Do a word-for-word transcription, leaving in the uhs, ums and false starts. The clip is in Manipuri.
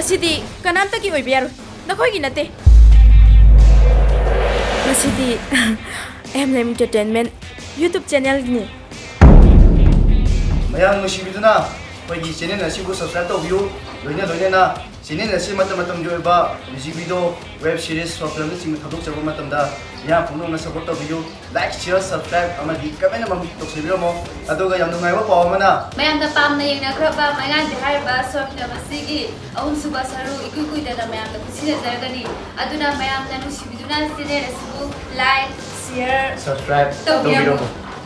ꯁꯤꯗꯤ ꯀꯅꯥꯝꯇꯒꯤ ꯑꯣꯏꯕ ꯌꯥꯔꯣꯏ, ꯅꯈꯣꯏꯒꯤ ꯅꯠꯇꯦ꯫ ꯃꯁꯤꯗꯤ ꯑꯦꯝ ꯑꯦꯝ ꯑꯦꯟꯇꯔꯇꯦꯟꯃꯦꯟ ꯌꯨꯇ꯭ꯌꯨꯕ ꯆꯦꯅꯦꯜꯒꯤꯅꯤ꯫ ꯃꯌꯥꯝ ꯅꯨꯡꯁꯤꯕꯤꯗꯨꯅ ꯑꯩꯈꯣꯏꯒꯤ ꯆꯦꯅꯦꯜ ꯑꯁꯤꯕꯨ ꯁꯕꯁꯀ꯭ꯔꯥꯏꯕ ꯇꯧꯕꯤꯌꯨ꯫ ꯂꯣꯏꯅ ꯂꯣꯏꯅꯅ ꯆꯦꯅꯦꯜ ꯑꯁꯤ ꯃꯇꯝ ꯃꯇꯝꯒꯤ ꯑꯣꯏꯕ music video, web series, short ꯐꯤꯂꯝꯅꯆꯤꯡꯕ ꯊꯥꯗꯣꯛꯆꯕ ꯃꯇꯝꯗ ꯃꯤꯌꯥꯝ ꯄꯨꯝꯅꯃꯛꯅ ꯁꯄꯣꯔꯠ ꯇꯧꯕꯤꯌꯨ꯫ ꯂꯥꯏꯛ, ꯁꯤꯌꯔ, ꯁꯕꯁꯀ꯭ꯔꯥꯏꯕ ꯑꯃꯗꯤ ꯀꯃꯦꯟ ꯑꯃꯃꯝ ꯇꯧꯁꯤꯟꯕꯤꯔꯝꯃꯣ꯫ ꯑꯗꯨꯒ ꯌꯥꯝ ꯅꯨꯡꯉꯥꯏꯕ ꯄꯥꯎ ꯑꯃꯅ, ꯃꯌꯥꯝꯅ ꯄꯥꯝꯅ ꯌꯦꯡꯅꯈ꯭ꯔꯕ ꯃꯩꯉꯥꯟꯕꯤ ꯍꯥꯏꯔꯤꯕ ꯁꯣꯔꯠ ꯐꯤꯂꯝ ꯑꯁꯤꯒꯤ ꯑꯍꯨꯝꯁꯨꯕ ꯁꯔꯨꯛ ꯏꯀꯨꯏ ꯀꯨꯏꯗꯅ ꯃꯌꯥꯝꯅ ꯈꯨꯠꯁꯤꯟꯅꯖꯔꯒꯅꯤ꯫ ꯑꯗꯨꯅ ꯃꯌꯥꯝꯅ ꯅꯨꯡꯁꯤꯕꯤꯗꯨꯅ ꯆꯦꯅꯦꯜ ꯑꯁꯤꯕꯨ ꯂꯥꯏꯛ, ꯁꯤꯌꯔ ꯁꯕꯁꯀ꯭ꯔꯥꯏꯕ ꯇꯧꯕꯤꯔꯝꯃꯨ꯫ ꯇꯧꯕꯤꯔꯝꯃꯨ꯫